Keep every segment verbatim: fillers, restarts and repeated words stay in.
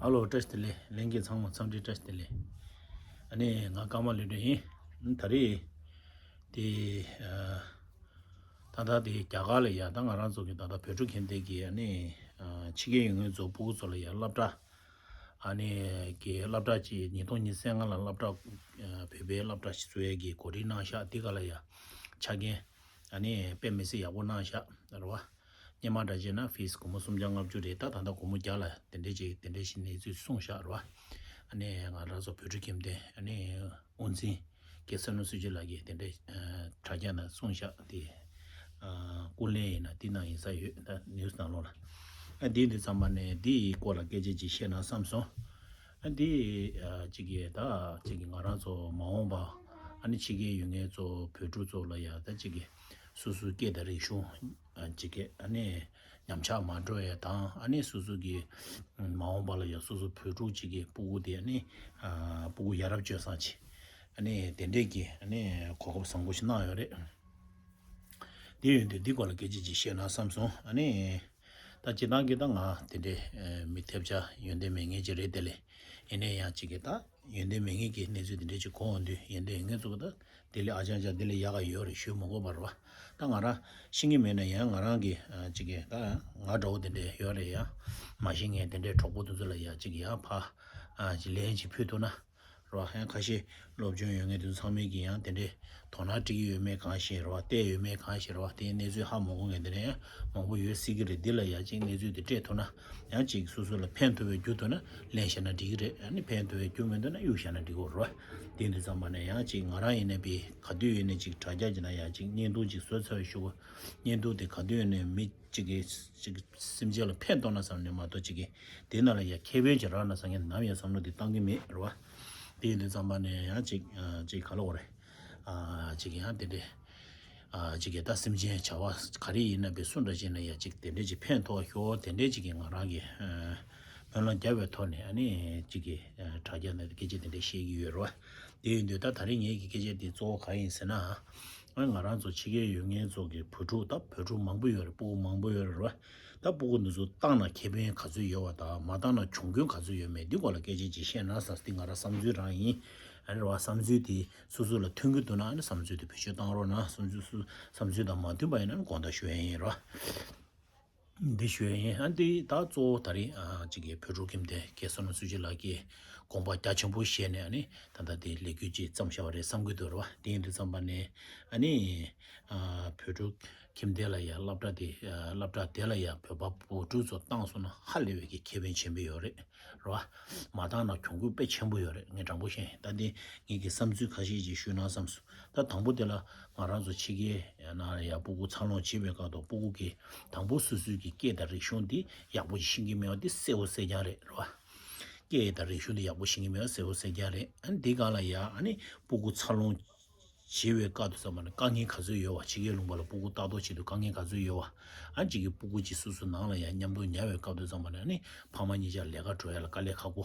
ཧ་ལོ། བཀྲ་ཤིས་བདེ་ལེགས། ལྷན་རྒྱས་ཚང་མ་འཚམས་འདྲི། བཀྲ་ཤིས་བདེ་ལེགས། ཨ་ནི་ང་ཀརྨ་ལྷུན་གྲུབ་ཡིན། ད་རེས་དེ་ཨ་ད་ལྟ་དེ་རྒྱ་གར་ལ་ཡ་ད་ང་རང་ཚོ་གི་ད་ལྟ་བོད་ཕྲུག་ཁྱིམ་སྡེ་གི་ཨ་ནི་ཨ་ཕྱི་རྒྱལ་ཡོད་མཁན་ཚོ་སྤུ་གུ་ཚོ་ལ་ཡ་སློབ་གྲྭ། ཨ་ནི་གི་སློབ་གྲྭ་ཅིག་ཉིས་སྟོང་ཉི་ཤུ་རྩ་ལྔ་ལ་སློབ་གྲྭ་ཨ་བོད་པའི་སློབ་གྲྭ་ཞིག་བཙུགས་ཡས་ཀྱི་གོ་སྒྲིག་གནང་ཤག་དེ་ག་ལ་ཡ་ཆ་རྐྱེན་ཨ་ནི་དཔེ་མི་སྲིད་ཡག་པོ་གནང་ཤག་རེད་བ། སྔོན་མ་འདྲ་བྱས་ན་ཕིས་སྒོར་མོ་སུམ་བརྒྱ་ལྔ་བཅུ་རེད། ད་ད་ལྟ་སྒོར་མོ་བརྒྱ་ལ་དེ་འདྲས་ཅིག་དེ་འདྲས་ཞིག་གནས་ཚུལ་གསུངས་ཤག་རེད་བ། ཨ་ནི་ང་རང་ཚོ་བོད་ཕྲུག་ཁྱིམ་སྡེ་ཨ་ནི་དབུ་འཛིན་རྒན་བསོད་ནམས་བསོད་ཆེན་ལགས་ཀྱིས་དེ་འདྲས་ཨ་དྲ་རྒྱ་ནང་གསུངས་ཤག་དེ་ཨ་སྐུ་ལས་ཡིན་ན་དེ་ནང་ཡིན་ས་ཡོད། ད་ནིའུ་སི་ནང་ལོགས་ལ། ཨ་དེ་འདི་ཚང་མ་ནས་དེ་ཡི་སྐོར་ལ་སྐད་ཆ་ཅིག་བཤད་ན་བསམ་སོང་། ཨ་དེ་ཨ་ཅིག་གིས་ད་ཅིག་གིས་ང་རང་ཚོ་མ་འོངས་པ་ཨ་ནི་ཕྱི་རྒྱལ་ཡོད་མཁན་ཚོ་བོད་ཕྲུག་ཚོ་ལ་ཡ་ད་ཅིག་གིས་སོ་སོའི་སྐད་དང་རིག་གཞུང་ཨ་ཅིག་གིས་ཨ་ནི་ཉམས་ཆག་མ་འགྲོ་ཡ་དང་། ཨ་ནི་སོ་སོ་གི་མ་འོངས་པ་ལ་ཡང་སོ་སོ་བོད་ཕྲུག་ཅིག་གི་སྤུ་གུ་དེ་ཨ་ནི་ཨ་སྤུ་གུ་ཡ་རབས་སྤྱོད་བཟང་ཅིག་ཨ་ནི་དེ་འདྲས་ཀྱི་ཨ་ནི་གོ་སྐབས་བཟང་པོ་ཞིག་གནང་ཡོད་རེད། དེ་ཡོད་དུས་འདི་སྐོར་ལ་སྐད་ཆ་ཅིག་བཤད་ན་བསམ་སོང་། ཨ་ནི་ད་སྤྱིར་བཏང་གི་ད་ང་དེ་འདྲས་ཨ་མི་ཐེབས་ཆག་ཡོན་ཏན་མེད་མཁན་ཅིག་རེད་དེ་ལས། ཡིན་ནའི་ཡང་ཅིག་གི་ད་ཡོན་ཏན་མེད་མཁན་གྱི་གནས་ཚུལ་དེ་འདྲས་ཅིག་གོ་འོང་དུས་ཡོན་ཏན་ཡོད་མཁན་ཚོ་གི་ད་དེ་ལས་ཨ་ཅང་ཅང་དེ་ལས་ཡག་ག་ཡོད་རེད་ཞུ་མི་དགོས་པ་རེད་བ། ད་ང་རང་ཤེས་ཀྱི་མེད་ན་ཡང་ང་རང་གི་ཨ་ཅིག་གི་ད་ང་འདྲ་བོ་དེ་འདྲས་ཡོད་རེད། ཡང་མ་ཤེས་མཁན་དེ་འདྲས་གྲོགས་པོ་དེ་ཚོ་ལ་ཡང་ཅིག་ཡང་ཕ་ཨ་ཅིག་ལན་ཅིག་ཕུལ་ཐུབ་ན་རེད་བ། ཡང་ཁ་ཤས་སློབ་སྦྱོང་ཡོད་མཁན་དེ་ཚོ་ཚང་མས་ཀྱི་ཡང་དེ་འདྲས་དོ་སྣང་སྤྲད་ཀྱི་ཡོད་མེད་གང་ཤེས་རེད་བ། བལྟས་ཡོད་མེད་གང་ཤེས་རེད་བ། དེའི་གནས་ཚུལ་ཧ་མ་གོ་མཁན་དེ་འདྲས་ཡང་མང་པོ་ཡོད་སྲིད་ཀྱི་རེད། འདི་ལ་ཡང་ཅིག་གནས་ཚུལ་དེ་སྤྲད་ཐུབ་ན་ཡང་ཅིག་སོ་སོ་ལ་ཕན་ཐོགས་པའི་རྒྱུ་ཐོག་ན་ལན་བཤད་ན་འགྲིག་གི་རེད། ཨ་ནི་ཕན་ཐོགས་པའི་རྒྱུ་མི་འདུག་ན་གཡུག་བཞག་ན་འགྲིག་གི་རེད་བ། དེ་འདི་ཚང་མ་ནས་ཡང་ཅིག་ང་རང་ཡིན་ནའི་པའི་ག་དུས་ཡིན་ནའི་ཅིག་དྲ་རྒྱ་ཅིག་ན་ཡང་ཅིག་བརྙན་ཐུང་ཅིག་བཟོ་ཚར་བའི་གཞུག་གུ་བརྙན་ཐུང་དེ་ག་དུས་ཡིན་ནའི་མི་གཅིག་གིས་གཅིག་སེམས་ཅན་ལ་ཕན་ཐོགས་ན་བསམ་ནས་མ་གཏོགས་གཅིག་གིས་དེ་ནང་ལ་ཡ་ཁེ་ཕན་ཅིག་རག་ན་བསམ་མཁན་ནམ་ཡང་བསམ་བློ་དེ་བཏང་གི་མེད་རེད་བ། དེ་ཡིན་དུས་ཙམ་པ་ནས་ཡང་གཅིག་ཨ་གཅིག་ག་ལ་འོ་རེད། ཨ་གཅིག་ཡང་དེ་འདྲས་ཨ་གཅིག་གིས་ད་སེམས་ཅན་བྱ་བ་ག་རེ་ཡིན་ན་པའི་སུ་འདྲ་ཅིག་ན་ཡ་གཅིག་དེ་འདྲས་ཅིག་ཕན་ཐོགས་ཤོག་དེ་འདྲས་ཅིག་གིས་ང་རང་གི་ཨ་སྨོན་ལམ་རྒྱབ་པའི་ཐོག་ནས་ཨ་ནི་གཅིག་གིས་ཨ་དྲ་རྒྱ་ནང་སྐད་ཆ་དེ་འདྲས་བཤད་ཀྱི་ཡོད་རེད་བ། དེ་ཡིན་དུས་ད་ད་རེས་ངེད་ཀྱི་སྐད་ཆ་དེ་གཙོ་བོ་ག་ཡིན་ཟེར་ན། ཨ་ང་རང་ཚོ་ཕྱི་རྒྱལ་ཡོད་མཁན་ཚོ་གི་བུ་ཕྲུག་ད་བུ་ཕྲུག་མང་པོ་ཡོད་རེད། སྤུ་གུ་མང་པོ་ཡོད་རེད་བ། ད་སྤུ་གུ་འདི་ཚོ་བཏང་ན་ཁེ་ཕན་ག་ཚོད་ཡོད་བ་དང་མ་བཏང་ན་གྱོང་གུན་ག་ཚོད་ཡོད་མེད་འདི་སྐོར་ལ་སྐད་ཆ་ཅིག་བཤད་ན་བསམ་སྟེ་ང་རང་བསམ་ཚུལ་རང་ཡིན། ཨ་རེད་བ། བསམ་ཚུལ་དེ་སོ་སོ་ལ་མཐུན་གྱི་འདུག་ན་ཨ་ནི་བསམ་ཚུལ་དེ་བེད་སྤྱོད་བཏང་རོགས་གནང་། བསམ་ཚུལ་སོ་བསམ་ཚུལ་དང་མ་མཐུན་པ་ཡིན་ན་ཨ་ནི་དགོངས་དག་ཞུ་ཡ་ཡིན་རོ། འདི་ཞུ་ཡ་ཡིན། ཨ་འདི་ད་གཙོ་བོ་ད་རིང་ཨ་གཅིག་གི་བོད་ཕྲུག་ཁྱིམ་སྡེ་རྒན་བསོད་ནམས་བསོད་ཆེན་ལགས་ཀྱིས་དགོངས་པ་རྒྱ་ཆེན་པོ་བཞེས་ནས་ཨ་ནི་ད་ལྟ་འདི་ལས་འགུལ་ཅིག་བརྩམས་བཞག་པ་རེད་བསམ་གྱི་འདུག་རེད་བ། དེ་ཡིན་དུས་ཙམ་པ་ནས་ཨ་ནི་ཨ་བོད་ཕྲུག་ཁྱིམ་སྡེ་ལ་ཡ་སློབ་གྲྭ་དེ་ཨ་སློབ་གྲྭ་དེ་ལ་ཡ་བོད་པ་བུ་ཕྲུག་ཚོ་བཏང་སོང་ན་ཧ་ལས་པའི་གི་ཁེ་ཕན་ཆེན་པོ་ཡོད་རེད། རེད་བ། མ་བཏང་ན་གྱོང་གུན་དཔེ་ཆེན་པོ་ཡོད་རེད། ངས་དྲང་པོ་བཤད་ཡིན། ད་འདི་ངེད་ཀྱི་བསམ་ཚུལ་ཁ་ཤས་ཅིག་ཞུས་ན་བསམ་སོང་། ད་དང་པོ་དེ་ལ་ང་རང་ཚོ་ཕྱི་རྒྱལ་ནང་ལ་ཡ་སྤུ་གུ་འཚར་ལོངས་བྱེད་པའི་སྐབས་དང་སྤུ་གུ་གི་དང་པོ་སོ་སོའི་གི་སྐད་དང་རིག་གཞུང་འདི་ཡག་པོ་ཞིག་ཤེས་ཀྱི་མེད་པ་འདི་གསལ་པོ་གསལ་རྐྱང་རེད། རེད་བ། སྐད་དང་རིག་གཞུང་འདི་ཡག་པོ་ཤེས་ཀྱི་མེད་པ་གསལ་པོ་གསལ་རྐྱང་རེད། ཨ་ནི་འདི་སྒང་ལ་ཡ་ཨ་ནི་སྤུ་གུ་འཚར་ལོངས་བྱེད་པའི་སྐབས་དུ་ཙམ་པ་ནས་དཀའ་ངལ་ག་ཚོད་ཡོད་བ། ཕྱི་རྒྱལ་ལུང་པ་ལ་སྤུ་གུ་ལྟ་རྟོག་བྱེད་དུས་དཀའ་ངལ་ག་ཚོད་ཡོད་བ། ཨ་གཅིག་གི་སྤུ་གུ་གཅིག་སོ་སོ་ནང་ལ་ཡང་མཉམ་དུ་ཉར་བའི་སྐབས་དུ་ཙམ་པ་ནས་ཨ་ནི་ཕ་མ་གཉིས་ཆ་ལས་ཀ་འགྲོ་ཡ་ལ་དཀའ་ལས་ཁག་པོ།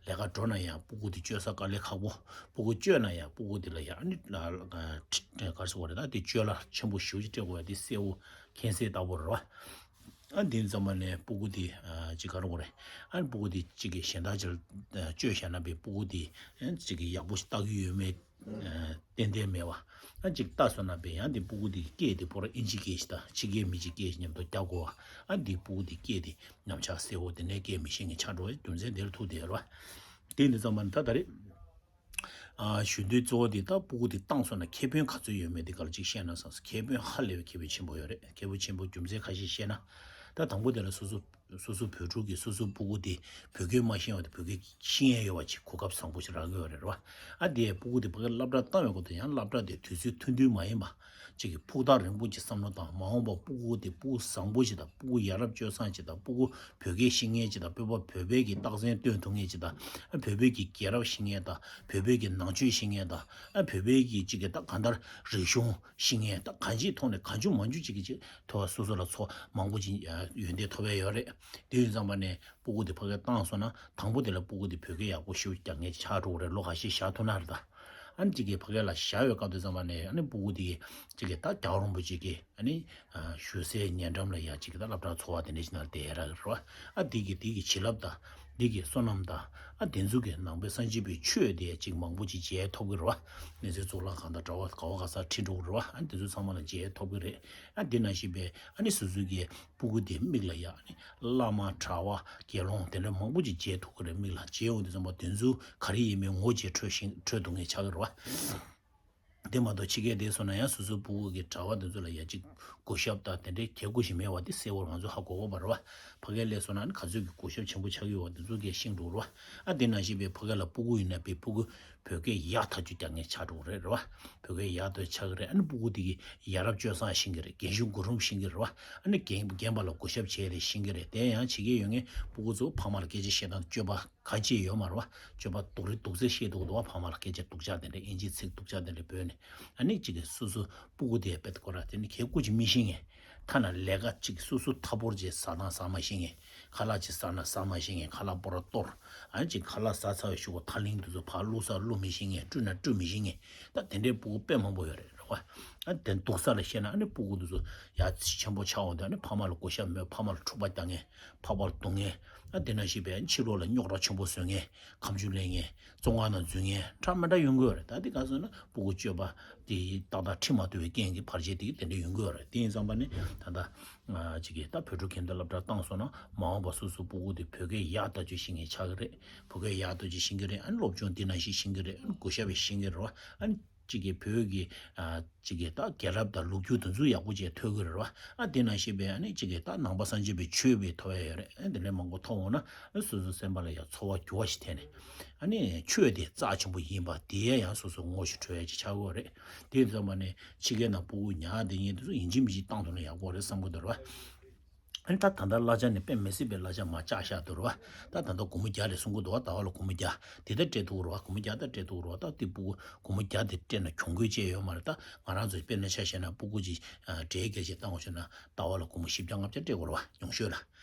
ལས་ཀ་འགྲོ་ན་ཡང་སྤུ་གུ་དེ་སྤྱོད་ས་དཀའ་ལས་ཁག་པོ། སྤུ་གུ་སྤྱོད་ན་ཡང་སྤུ་གུ་དེ་ལ་ཡང་ཨ་ནི་ལ་ལ་ག་རེ་ཟེར་དགོས་རེད། ད་དེ་སྤྱོད་ལ་ཆེན་པོ་ཞེ་པོ་ཅིག་སྤྲད་དགོས་ཡ་དེ་གསལ་པོ་མཁྱེན་གསལ་ལྟ་བུ་རེད་བ། ཨ་དེ་ཙམ་པ་ནས་སྤུ་གུ་དེ་ཨ་ཅིག་ག་རེ་ཟེར་དགོས་རེད། ཨ་ནི་སྤུ་གུ་དེ་གཅིག་གི་གཞན་དག་ཅིག་ལ་སྤྱོད་བཞག་ན་པའི་སྤུ་གུ་དེ་ཨ་གཅིག་གི་ཡག་པོ་ཞིག་ལྟ་གི་ཡོད་མེད། ཏན་ཏན་མེད་པ། ཨ་གཅིག་ལྟ་སོང་ན་པས་ཡང་དེ་སྤུ་གུ་དེ་སྐད་དེ་པོ་ར་ཨིན་ཇི་སྐད་ཞིག་དང་ཕྱི་རྒྱལ་མི་གཅིག་སྐད་ཞིག་མཉམ་དུ་རྒྱག་དགོས་པ། ཨ་དེ་སྤུ་གུ་དེ་སྐད་དེ་ཉམས་ཆག་སེ་འོ་དེ་ནས་སྐད་མི་ཤེས་མཁན་ཆགས་འགྲོ་བའི་རྒྱུ་མཚན་དེར་ཐུག་བསྡད་རེད་བ། དེ་འདི་ཙམ་པ་ནི་ད་ད་རེད། ཨ་ཞུ་འདོད་གཙོ་བོ་དེ་ད་སྤུ་གུ་དེ་བཏང་སོང་ན་ཁེ་ཕན་ག་ཚོད་ཡོད་མེད་དེ་ག་ལ་གཅིག་བཤད་ན་བསམ་སོང་། ཁེ་ཕན་ཧ་ལས་པའི་ཁེ་ཕན་ཆེན་པོ་ཡོད་རེད། ཁེ་ཕན་ཆེན་པོ་རྒྱུ་མཚན་ཁ་ཤས་བཤད་ན། ད་དང་པོ་དེ་ལ་སོ་སོ་སོ་སོ་བོད་ཕྲུག་གིས་སོ་སོའི་སྤུ་གུ་དེ་བོད་སྐད་མ་ཤེས་པ་དེ་བོད་སྐད་ཤེས་ཡས་ཡོད་པ་ཅིག་གོ་སྐབས་བཟང་པོ་ཞིག་རག་གི་ཡོད་རེད་བ། ཨ་དེ་སྤུ་གུ་དེ་ཕ་གིར་སློབ་གྲྭ་བཏང་བའི་སྐོར་དུ་ཡང་སློབ་གྲྭ་དེ་དུས་ཚོད་ཐུང་ཐུང་མ་ཡིན་པ་ཅིག་གི་ཕུགས་ཐག་རིང་པོ་ཅིག་བསམ་བློ་བཏང་། མ་འོངས་པ་སྤུ་གུ་དེ་སྤུ་གུ་བཟང་པོ་ཞིག་དང་སྤུ་གུ་ཡ་རབས་སྤྱོད་བཟང་ཞིག་དང་སྤུ་གུ་བོད་སྐད་ཤེས་མཁན་ཅིག་དང་བོད་པ་བོད་པའི་གི་རྟགས་མཚན་སྟོན་ཐུབ་མཁན་ཅིག་དང་ཨ་བོད་པའི་གི་རྒྱལ་རབས་ཤེས་མཁན་དང་བོད་པའི་གི་ནང་ཆོས་ཤེས་མཁན་དང་ཨ་བོད་པའི་གི་ཅིག་གི་ད་གང་ལྟར་རིག་གཞུང་ཤེས་མཁན་ད་གང་ཅིའི་ཐོག་ནས་གང་བྱུང་མང་བྱུང་ཅིག་གི་ཅིག་ཐོག་སོ་སོ་ལ་ཚོགས་མང་པོ་ཅིག་ཡོན་ཏན་ཐོབ་ཡས་ཡོད་རེད། དེ་ཡིན་ཙང་མ་ནས་སྤུ་གུ་དེ་ཕ་གིར་བཏང་སོང་ན་དང་པོ་དེ་ལ་སྤུ་གུ་དེ་བོད་སྐད་ཡག་པོ་ཞེ་པོ་རྒྱག་མཁན་ཅིག་ཆགས་འགྲོ་གི་རེད། ལོ་ཁ་ཤས་བཞག་ཐུབ་ན་རེད་ད། ཨ་ནི་གཅིག་གིས་ཕ་གིར་ལ་བཞག་པའི་སྐབས་དེ་ཙམ་པ་ནས་ཨ་ནི་སྤུ་གུ་དེ་གཅིག་གིས་ད་རྒྱལ་བ་རིན་པོ་ཆེ་གི་ཨ་ནི་ཞུ་སའི་ཉེ་འགྲམ་ལ་ཡ་གཅིག་གིས་ད་སློབ་གྲྭ་ཚོགས་པ་དེ་འདྲ་ཞིག་ནང་བསྡད་ཡ་རག་གི་རེད་བ། ཨ་དེ་གི་དེ་གི་བྱིན་རླབས་དང་ འདི་གི་བསོད་ནམས་དང་ཨ་དེ་ཚོ་གི་ནང་པའི་སངས་རྒྱས་པའི་ཆོས་དེ་ཅིག་མང་པོ་ཅིག་མཇལ་ཐོབ་ཀྱི་རེད་བ། གནས་ཚུལ་གཙུག་ལག་ཁང་དང་གྲྭ་པ་ག་བ་ག་ས་ཁྲིད་འགྲོ་གི་རེད་བ། ཨ་དེ་ཚོ་ཚང་མ་ལ་མཇལ་ཐོབ་ཀྱི་རེད། ཨ་དེ་ནང་བཞིན་པའི་ཨ་ནི་སོ་སོའི་གི་སྤུ་གུ་དེ་མིག་ལ་ཡ་ཨ་ནི་བླ་མ་གྲྭ་པ་དགེ་སློང་དེ་འདྲ་མང་པོ་ཅིག་མཇལ་ཐུབ་ཀྱི་རེད། མིག་ལ་མཇལ་འོང་དུས་ཙམ་པ་དེ་ཚོ་ག་རེ་ཡིན་མིན་ངོ་ཅིག་འཕྲོད་ཤིང་འཕྲོད་ཐུབ་མཁན་ཆགས་ཀྱི་རེད་བ། དེ་མ་གཏོགས་ཕྱི་རྒྱལ་དེ་སོང་ན་ཡང་སོ་སོའི་སྤུ་གུ་གི་གྲྭ་པ་དེ་ཚོ་ལ་ཡ་གཅིག་གུས་ཞབས་དང་དེ་འདྲའི་གལ་དགོས་ཤིག་མེད་པ་དེ་གསལ་བོར་ང་ཚོ་ཧ་གོ་གོ་བ་རེད་བ། ཕ་གིར་སླེབས་སོང་ན་ནི་ག་ཚོད་ཀྱི་གུས་ཞབས་ཆེན་པོ་ཆགས་ཀྱི་ཡོད་པ་དེ་ཚོ་གལ་ཤེས་འགྲོ་རེད་བ། ཨ་དེ་ནང་བཞིན་པའི་ཕ་གི་ལ་སྤུ་གུ་ཡིན་ན་པའི་སྤུ་གུ་བོད་སྐད་ཡག་ཐག་ཆོད་རྒྱག་མཁན་ཆགས་འགྲོ་གི་རེད་རེད་བ། བོད་སྐད་ཡག་ཐག་ཆགས་ཀྱི་རེད། ཨ་ནི་སྤུ་གུ་དེ་གི་ཡ་རབས་སྤྱོད་བཟང་ཤེས་ཀྱི་རེད། རྒན་གཞོན་གོ་རིམ་ཤེས་ཀྱི་རེད་བ། ཨ་ནི་རྒན་རྒན་པ་ལ་གུས་ཞབས་བྱས་ཏེ་ཤེས་ཀྱི་རེད། དེ་ཡང་ཕྱི་རྒྱལ་ཡོད་མཁན་སྤུ་གུ་ཚོ་ཕ་མ་ལ་སྐད་ཆ་བཤད་སྟངས་སྤྱོད་པ་ག་ཅི་ཡོད་མ་རེད་བ། སྤྱོད་པ་སྡུག་རུས་སྡུག་ཚད་བཤད་འདུག་འདུག་བ། ཕ་མ་ལ་སྐད་ཆ་སྡུག་ཅག་དེ་འདྲ་ཨིན་ཇིའི་ཚིག་སྡུག་ཅག་དེ་འདྲ་བོས་ནས། ཨ་ནི་གཅིག་གིས་སོ་སོ་སྤུ་གུ་དེ་དཔེ་ཁོ་ར་དེ་ནི་གལ་དགོས་ཅིག་མི་ཤེས་མཁན། ཐ་ན་ལས་ཀ་གཅིག་སོ་སོ་ཐ་སྤོར་ཅིག་ཟ་སྟངས་ཟ་མ་ཤེས་མཁན། ཁ་ལག་ཅིག་ཟ་ན་ཟ་མ་ཤེས་མཁན། ཁ་ལག་སྤོ་ར་གཏོར། ཨ་ནི་གཅིག་ཁ་ལག་ཟ་ཚར་བའི་གཞུག་གུ་ཐག་ལིང་དེ་ཚོ་ཕར་བླུགས་ས་བླུགས་མི་ཤེས་མཁན། བཀྲུས་ན་བཀྲུས་མི་ཤེས་མཁན། ད་དེ་འདྲའི་སྤུ་གུ་དཔེ་མང་པོ་ཡོད་རེད་རེད་བ། ཨ་དེ་སྡུག་ས་ལ་བཤད་ན་ཨ་ནི་སྤུ་གུ་དེ་ཚོ་ཡ་ཆེན་པོ་ཆགས་འོང་དུས་ཨ་ནི་ཕ་མ་ལ་གུས་ཞབས་མེད། ཕ་མ་ལ་འཁྲུག་པ་རྒྱག་མཁན། ཕག་པ་ལ་རྡུང་མཁན། ཨ་དེ་ནང་བཞིན་པའི་ཕྱི་ལོགས་ལ་རྙོག་དྲ་ཆེན་པོ་བཟོ་མཁན། ཁ་མཆུ་ལེན་མཁན། བཙོན་ཁང་ནང་འཛུལ་མཁན་འདྲ་མི་འདྲ་ཡོང་གི་ཡོད་རེད། ད་འདི་ག་ཟེར་ན་སྤུ་གུ་སྤྱོད་པ་དེ་ཏག་ཏག་ཁྲིད་མ་ཐུབ་པའི་རྐྱེན་གྱིས་བར་ཆད་དེ་དེ་འདྲ་ཡོང་གི་ཡོད་རེད། དེ་ཡིན་ཙམ་པ་ནི་ད་ལྟ་ང་ཅིག་གིས་ད་བོད་ཕྲུག་ཁྱིམ་སྡེ་སློབ་གྲྭ་བཏང་སོང་ན་མ་འོངས་པ་སོ་སོའི་སྤུ་གུ་དེ་བོད་སྐད་ཡག་ཐག་ཆོད་ཤེས་མཁན་ཆགས་ཀྱི་རེད། བོད་སྐད་ཡག་ཐག་ཆོད་ཤེས་ཀྱི་རེད། ཨ་ནི་སློབ་སྦྱོང་འདི་ནང་བཞིན་ཤེས་ཀྱི་རེད། ཨ་ནི་གུས་ཞབས་ཤེས་ཀྱི་རེད་བ། ཨ་ནི་གཅིག་གིས་བོད་ཀྱི་ཨ་གཅིག་གིས་ད་རྒྱལ་རབས་དང་ལོ་རྒྱུས་དེ་ཚོ་ཡག་པོ་བྱས་ཐོས་ཀྱི་རེད་བ། ཨ་དེ་ནང་བཞིན་པའི་ཨ་ནི་གཅིག་གིས་ད་ནང་པ་སངས་རྒྱས་པའི་ཆོས་པའི་ཐོབ་ཡ་ཡོད་རེད། ཨ་དེ་འདྲའི་མང་པོ་ཐོབ་འོང་ན་ཨ་སོ་སོའི་སེམས་པ་ལ་ཡང་ཚོར་བ་འགྱུར་བ་ཞིག་ཐེབས་ནས། ཨ་ནི་ཆོས་དེ་རྩ་ཆེན་པོ་ཡིན་པ་དེ་ཡང་སོ་སོ་ངོ་ཤེས་འཕྲོད་ཡ་ཅིག་ཆགས་ཀྱི་ཡོད་རེད། དེ་ཙམ་པ་ནས་ཕྱི་རྒྱལ་ནང་སྤུ་གུ་ཉར་བསྡད་མཁན་དེ་ཚོ་ཡིན་གཅིག་མིན་གཅིག་བཏང་ཐུབ་ན་ཡག་པོ་རེད་བསམ་གྱི་འདུག་རེད་བ། ཨ་ནི་ད་ད་ལྟ་གླ་ཆ་ནི་དཔེ་མི་སྲིད་པའི་གླ་ཆ་མར་བཅག་བཞག་འདུག་རེད་བ། ད་ད་ལྟ་སྒོར་མོ་བརྒྱ་རེད་གསུང་གི་འདུག་བ། ཟླ་བ་ལ་སྒོར་མོ་བརྒྱ་དེ་ལྟར་སྤྲད་ཐུབ་རེད་བ། སྒོར་མོ་བརྒྱ་ལྟར་སྤྲད་ཐུབ་རེད་བ། ད་དེ་སྤུ་གུ་སྒོར་མོ་བརྒྱ་དེ་སྤྲད་ན་གྱོང་གུན་ཅི་ཡོད་མ་རེད། ད་ང་རང་ཚོ་དཔེར་ན་ཆ་བཞག་ན་སྤུ་གུ་ཅིག་ཨ་འབྲས་བརྒྱ་ཅིག་བཏང་བ་བྱས་ན་ཟླ་བ་ལ་སྒོར་མོ་བཞི་བརྒྱ་ལྔ་བརྒྱ་སྤྲད་དགོས་རེད་བ། ཉུང་ཤོས་ལ།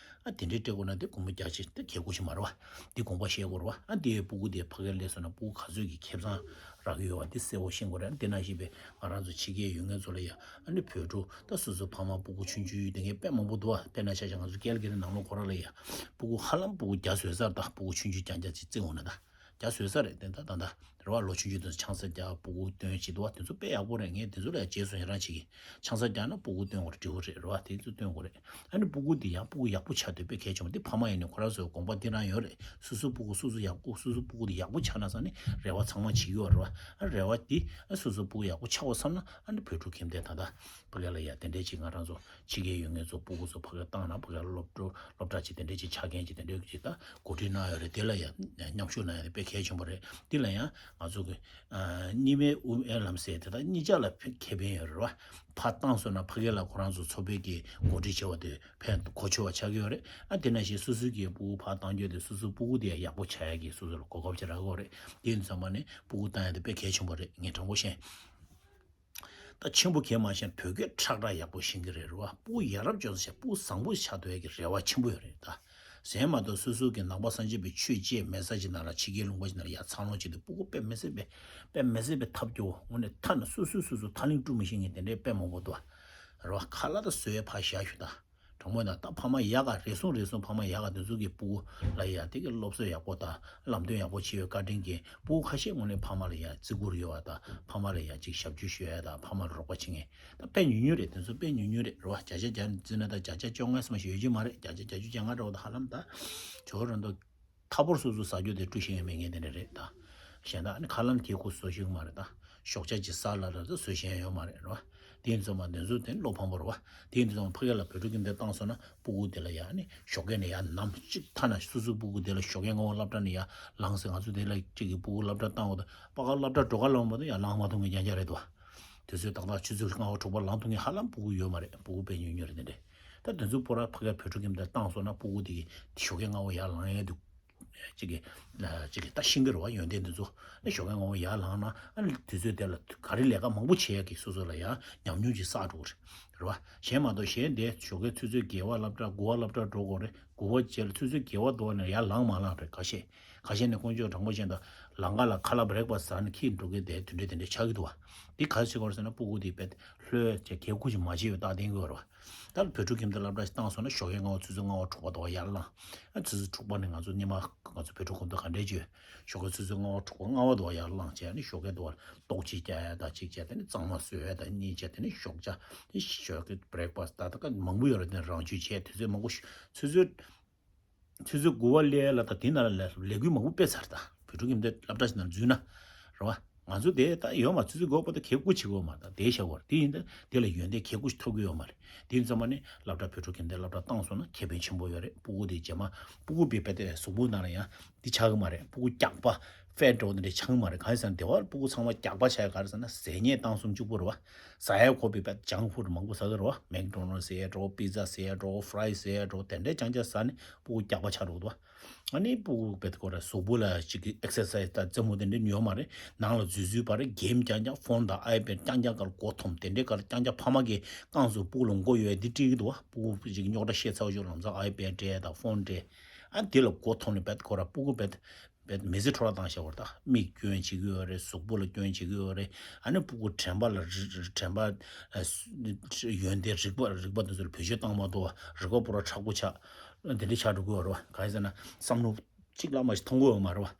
ཨ་དེ་འདྲའི་སྤྲད་དགོས་ན་དེ་སྒོར་མོ་བརྒྱ་ཅིག་དེ་གལ་དགོས་ཤིག་མ་རེད་བ། དེ་དགོངས་པ་བཞེས་དགོས་རེད་བ། ཨ་དེའི་སྤུ་གུ་དེ་ཕ་གིར་སླེབས་སོང་ན་སྤུ་གུ་ག་ཚོད་ཀྱི་ཁེ་བཟང་རག་གི་ཡོད་བ་དེ་གསལ་པོ་ཤེས་དགོས་རེད། དེ་ནང་བཞིན་པའི་ང་རང་ཚོ་ཕྱི་རྒྱལ་ཡོད་མཁན་ཚོ་ལ་ཡ་ཨ་ནི་བོད་ཕྲུག་ད་སོ་སོའི་ཕ་མ་སྤུ་གུ་ཆུང་ཆུང་ཡོད་མཁན་དཔེ་མང་པོ་འདུག་བ། དཔེར་ན་ཆ་བཞག་ང་ཚོ་ཀལ་གྷི་རི་ནང་ལོགས་ཁོ་ར་ལ་ཡ་སྤུ་གུ་ཧ་ལམ་སྤུ་གུ་བརྒྱ་བཟོས་ཚར། ད་སྤུ་གུ་ཆུང་ཆུང་རྐྱང་རྐྱང་ཅིག་བརྩི་འོང་ན་ད། རྒྱ་བཟོས་ས་རེད། དེ་ད་ད་ད་རེད་བ། ལོ་ཆུང་ཆུང་དེ་ཚོ་ཆང་ས་རྒྱག་སྤུ་གུ་སྟོན་བྱེད་འདུག་བ། དེ་ཚོ་དཔེ་ཡག་པོ་རེད། ངས་དེ་ཚོ་ལ་ཡ་རྗེས་སུ་ཡི་རང་བྱེད་ཀྱི། ཆང་ས་རྒྱག་ན་སྤུ་གུ་སྟོན་དགོས་རེད། འགྲིག་གི་རེད་རེད་བ། དེ་ཚོ་སྟོན་དགོས་རེད། ཨ་ནི་སྤུ་གུ་དེ་ཡང་སྤུ་གུ་ཡག་པོ་ཆགས་དུས་དཔེ་གལ་ཆེན་པོ་དེ་ཕ་མ་ཡིན་ནའི་ཁོ་རང་ཚོའི་དགོངས་པ་འདི་རང་ཡོད་རེད། སོ་སོའི་སྤུ་གུ་སོ་སོ་ཡག་པོ་སོ་སོའི་སྤུ་གུ་དེ་ཡག་པོ་ཆགས་ན་ས་ནི་རེ་བ་ཚང་མ་བྱེད་ཀྱི་ཡོད་རེད་བ། ཨ་རེ་བ་དེ་ཨ་སོ་སོའི་སྤུ་གུ་ཡག་པོ་ཆགས་པ་བསམ་ན་ཨ་ནི་བོད་ཕྲུག་ཁྱིམ་སྡེ་ད་ལྟ་ཕ་གི་ལ་ཡ་དེ་འདྲས་ཅིག་ང་རང་ཚོ་ཕྱི་རྒྱལ་ཡོད་མཁན་ཚོ་སྤུ་གུ་ཚོ་ཕ་གིར་བཏང་ན་ཕ་གིར་སློབ་སློབ་གྲྭ་ཅིག་དེ་འདྲས་ཅིག་ཆགས་མཁན་ཅིག་དེ་འདྲས་ཅིག་ད་གོ་སྒྲིག་གནང་ཡོད་རེད། དེ་ལ་ཡང་མཉམ་ཞུགས་གནང་ཡ་དེ་དཔེ་གལ་ཆེན་པོ་རེད། འདི་ལ་ཡང་ང་ཚོ་གི་ཨ་གཉིས་སྨན་དབུ་མའི་ལམ་ཟེར་དེ་དག་གཉིས་ཆ་ལ་ཁེ་ཕན་ཡོད་རེད་བ། ཕར་བཏང་སོང་ན་ཕ་གི་ལ་ཁོ་རང་ཚོ་ཚོགས་པའི་གི་གོ་སྒྲིག་བྱས་པ་དེ་ཕན་གོ་ཆོད་པ་ཆགས་ཀྱི་ཡོད་རེད། ཨ་དེ་ནང་བཞིན་སོ་སོའི་གི་སྤུ་གུ་ཕར་བཏང་རྒྱུ་དེ་སོ་སོའི་སྤུ་གུ་དེ་ཡག་པོ་ཆགས་ཡ་གི་སོ་སོ་ལ་གོ་སྐབས་ཅིག་རག་གི་ཡོད་རེད། དེ་ཡིན་ཙམ་པ་ནི་སྤུ་གུ་བཏང་ཡ་དེ་དཔེ་གལ་ཆེན་པོ་རེད། ངས་དྲང་པོ་བཤད། ད་ཆེན་པོ་གས་མ་བཤད་བོད་སྐད་ཁྲག་ཁྲག་ཡག་པོ་ཤེས་ཀྱི་རེད་རེད་བ། སྤུ་གུ་ཡ་རབས་ཅོག་ཙེ་བྱས་སྤུ་གུ་བཟང་པོ་ཆགས་ཐུབ་ཡ་གི་རེ་བ་ཆེན་པོ་ཡོད་རེད་ད། གཞན་མ་གཏོགས་སོ་སོ་གི་ནང་པ་སངས་རྒྱས་པའི་ཆོས་བཅས་མེད་ས་ཅིག་ནང་ལ་ཕྱི་རྒྱལ་ལུང་པ་ཅིག་ནང་ལ་ཡ་འཚར་ལོངས་བྱེད་དུས་སྤུ་གུ་དཔེ་མི་སྲིད་པའི་དཔེ་མི་སྲིད་པའི་ཐབས་སྐྱོ་བོ་དངོས་གནས་ཐ་ན་སོ་སོས་སོ་སོ་ཐག་ལིང་དཀྲུག་མི་ཤེས་མཁན་དེ་འདྲའི་དཔེ་མང་པོ་འདུག་བ། རེད་བ། ཁ་ལག་ད་བཟོ་ཡ་ཕར་བཞག་ཞུ་ད། དྲང་མོ་ན་ད་ཕ་མ་ཡག་ག་རེ་ཟུང་རེ་ཟུང་ཕ་མ་ཡག་ག་དེ་ཚོ་གི་སྤུ་གུ་ལ་ཡ་དེ་གི་སློབ་གསོ་ཡག་པོ་དང་ལམ་སྟོན་ཡག་པོ་བྱེད་ཡོད་བཀའ་དྲིན་གྱིས་སྤུ་གུ་ཁ་ཤས་དངོས་གནས་ཕ་མ་ལ་ཡ་བརྩི་བཀུར་ཡོད་པ་དང་ཕ་མ་ལ་ཡ་ཅིག་ཞབས་ཕྱི་ཞུ་ཡ་དང་ཕ་མ་ལ་རོགས་པ་བྱེད་མཁན་ད་དཔེ་ཉུང་ཉུང་རེད། དེ་ཚོ་དཔེ་ཉུང་ཉུང་རེད་རེད་བ། བརྒྱ་ཆ་བརྒྱ་བརྩིས་ན་ད་བརྒྱ་ཆ་བཅོ་ལྔ་ཙམ་ཞིག་ཡོད་ཀྱི་མ་རེད། བརྒྱ་ཆ་བརྒྱད་ཅུ་གྱ་ལྔ་འདྲ་བོ་ད་ཧ་ལམ་ད་ཇོ་རོ་འདུག་ཐ་ཕོར་སོ་སོ་ཟ་རྒྱུ་དེ་བཀྲུ་ཤེས་ཡ་མེད་མཁན་དེ་འདྲ་རེད་ད། གཞན་དག་ནི་ཁ་ལམ་དེ་ཁུ་བཟོ་ཤེས་ཀྱི་མ་རེད་ད། ཞོགས་ཇ་ཅིག་ཟ་ལ་ལ་ད་བཟོ་ཤེས་ཡ་ཡོད་མ་རེད་རེད་བ། དེ་ཡིན་ཙང་མ་དེ་ཚོ་དེ་བློ་ཕམ་པོ་རེད་བ། དེ་ཡིན་ཙང་ཕ་གི་ལ་བོད་ཕྲུག་གི་འདི་བཏང་སོང་ན་སྤུ་གུ་དེ་ལ་ཡ་ནི་ཞོགས་ཀས་ནས་ཡ་ནམ་གཅིག་ཐ་ན་སོ་སོའི་སྤུ་གུ་དེ་ལ་ཞོགས་ཀས་སྔ་པོ་སློབ་གྲྭ་ནས་ཡ་ལངས་ཟེར། ང་ཚོ་དེ་ལ་གཅིག་གི་སྤུ་གུ་སློབ་གྲྭ་བཏང་བ་དང་པ་ག་སློབ་གྲྭ་འགྲོ་ག་ལངས་པ་དང་ཡ་ལངས་མ་ཐུབ་མཁན་རྐྱང་རྐྱང་རེད་དོ། དུས་ཚོད་ཏག་ཏག་ཆུ་ཚོད་ལྔ་པ་དྲུག་པ་ལངས་ཐུབ་མཁན་ཧ་ལམ་སྤུ་གུ་ཡོད་མ་རེད། སྤུ་གུ་དཔེ་ཉུང་ཉུང་རེད། དེ་འདྲས་ད་དེ་ཚོ་པོ་ར་ཕ་གིའི་བོད་ཕྲུག་གི་འདི་བཏང་སོང་ན་སྤུ་གུ་དེ་གི་ཞོགས་ཀས་སྔ་པོ་ཡར་ལངས་ཡས་འདུག་གཅིག་གི་གཅིག་གི་ད་ཤེས་ཀྱི་རེད་བ། ཡོན་ཏན་འདི་ཚོ་ཨ་ཞོགས་ཀས་སྔ་པོ་ཡར་ལངས་ན་ཨ་དུས་ཚོད་དེ་ལ་ག་རེ་ལས་ཀ་མང་པོ་བྱེད་ཡས་ཀྱི་སོ་སོ་ལ་ཡང་ཉམས་མྱོང་ཅིག་བསགས་འགྲོ་གི་རེད་བ། གཞན་མ་གཏོགས་གཞན་དེ་ཞོགས་ཀས་ཆུ་ཚོད་བརྒྱད་པ་སློབ་གྲྭ་དགུ་པ་སློབ་གྲྭ་འགྲོ་དགོས་རེད། དགུ་པ་བྱས་ལ་ཆུ་ཚོད་བརྒྱད་པ་འདུག་ནས་ཡར་ལངས་མ་ལངས་རེད། ཁ་ཤས་ཁ་ཤས་ནས་དཀོན་མཆོག་དྲང་པོ་བཤད་ན་ལམ་ཁ་ལ་ཁ་ལག་བྷི་རེག་ཕ་སི་ཟ་ནས་འཁྱེར་འགྲོ་གི་དེ་དེ་འདྲས་དེ་འདྲས་ཆགས་ཀྱི་འདུག་བ། འདི་ག་རེ་བྱེད་དགོས་རེད་ཟེར་ན་སྤུ་གུ་དེ་དཔེ་ ལྷོད་ཅེས་གལ་ཁུ་ཅིག་མ་བྱས་པའི་རྟགས་བསྟན་གྱི་ཡོད་རེད་བ། ད་བོད་ཕྲུག་ཁྱིམ་སྡེ་སློབ་གྲྭ་ཞིག་བཏང་སོང་ན་ཞོགས་ཀས་སྔ་བ་ཆུ་ཚོད་ལྔ་པ་དྲུག་པ་དུ་བ་ཡར་ལངས། ཨ་ཆུ་ཚོད་དྲུག་པ་ནས་ང་ཚོ་སྔོན་མ་ང་ཚོ་བོད་ཕྲུག་ཁོང་ཚོ་ག་འདྲས་བྱོས། ཞོགས་ཀས་ཆུ་ཚོད་ལྔ་པ་དྲུག་པ་ལྔ་པ་དུ་བ་ཡར་ལངས་བྱས་ནས་ཞོགས་ཀས་དུ་བ་ལྟོགས་ཅིག་བརྒྱབ་ཡ་དང་གཅིག་བྱས། དེ་ནས་གཙང་མ་བཟོས་ཡ་དང་གཉིས་བྱས། དེ་ནས་ཞོགས་ཇ། དེ་ཞོགས་ཀས་བྷི་རེག་ཕ་སི་ཊི་ད་ད་ག་མང་པོ་ཡོད་རེད། དེ་རང་ཆུ་བྱས་དུས་ཚོད་མང་པོ་ཤ་ཆུ་ཚོད་ཆུ་ཚོད་དགུ་པ་སླེབས་ལ་ད་དེ་ན་ལ་ལས་འགུལ་མང་པོ་སྤེལ་ཚར། ད་བོད་ཕྲུག་ཁྱིམ་སྡེ་སློབ་གྲྭ་ཞིག་ནང་འཛུལ་ན་རེད་བ། ང་ཚོ་དེ་ད་ཡོད་མ་ཆུ་ཚོད་དགུ་པ་ད་གལ་དགོས་བྱེད་དགོས་མ་ད་དེ་བྱ་དགོས་རེད། དེ་ཡིན་ད་དེ་ལ་ཡོན་ཏན་གལ་དགོས་ཞིག་ཐོབ་ཀྱི་ཡོད་མ་རེད། དེ་ཡིན་ཙམ་པ་ནི་སློབ་གྲྭ་བོད་ཕྲུག་ཁྱིམ་སྡེ་སློབ་གྲྭ་བཏང་སོང་ན་ཁེ་ཕན་ཆེན་པོ་ཡོད་རེད། སྤུ་གུ་དེ་རྗེས་མ་སྤུ་གུ་བེད་སྤེལ་ཏེ་གཟུགས་པོ་ནང་ལ་ཡང་འདི་ཆགས་ཀྱི་མ་རེད། སྤུ་གུ་རྒྱགས་པ་ཕེཊ་འགྲོ་འདི་འདྲ་ཆགས་ཀྱི་མ་རེད། གང་ཡིན་ཟེར་ན་སྡེ་བ་སྤུ་གུ་ཚང་མ་རྒྱགས་པ་བྱས་ག་རེ་ཟེར་ན་ཟས་ཉལ་བཏང་སོང་གཅིག་པོ་རེད་བ། ཟ་ཡ་ཁོ་བི་བད་ཇང་ཕུཌ་མང་པོ་ཟ་གི་རེད་བ། མེག་ཌོ་ནལ་ཟེར་ཡ་འགྲོ། པི་ཛ་ཟེར་ཡ་འགྲོ། ཕ་རའི་ཟེར་ཡ་འགྲོ། དེ་འདྲའི་རྐྱང་རྐྱང་ཟ་ནས་སྤུ་གུ་རྒྱགས་པ་ཆགས་འགྲོ་གི་འདུག་བ། ཨ་ནི་སྤུ་གུ་བད་ཁོ་ར་གཟུགས་པོ་ལ་ཅིག་གི་ཨེག་སར་སའི་སི་དང་རྩེད་མོ་དེ་འདྲ་ཉོ་མ་རེད། ནང་ལ་འཛུལ་འཛུལ་བ་རེད། གེམ་རྐྱང་རྐྱང་ཕོན་དང་ཨའི་པེཌ་རྐྱང་རྐྱང་གར་མགོ་འཐོམས། དེ་འདྲའི་གར་རྐྱང་རྐྱང་ཕ་མ་གིས་རྐང་བཙུགས་སྤུ་གུ་ལ་མགོ་གཡོག་ཡ་འདི་སྤྲད་ཀྱི་འདུག་བ། སྤུ་གུ་ཅིག་རྙོག་དྲ་བཤད་ཚར་བ་ཞིག་ལམ་སང་ཨའི་པེཌ་སྤྲད་དང་ཕོན་སྤྲད། ཨ་དེ་ལ་མགོ་འཐོམས་ནས་བད་ཁོ་ར་སྤུ་གུ་བད་བད་མི་ཚེ་འཕྲོ་བརླག་བཏང་བཞག་པ་རེད། ད་མིག་སྐྱོན་བྱེད་ཀྱི་ཡོད་རེད། གཟུགས་པོ་ལ་སྐྱོན་བྱེད་ཀྱི་ཡོད་རེད། ཨ་ནི་སྤུ་གུ་དྲན་པ་ལ་རི་རི་དྲན་པ་ཨ་སུ་ཡོན་ཏན་རིག་པ་རིག་པ་དེ་ཚོ་ལ་བེད་སྤྱོད་བཏང་མ་ཐུབ་པ། རིག་པ་པོ་ར་མཁྲེགས་པོ་ཆགས། དེ་འདྲ་ཆགས་འགྲོ་གི་ཡོད་རེད་བ། གང་ཡིན་ཟེར་ན་བསམ་བློ་གཅིག་ལ་མ་ཞིག་མཐོང་གི་ཡོད་མ་རེད་བ།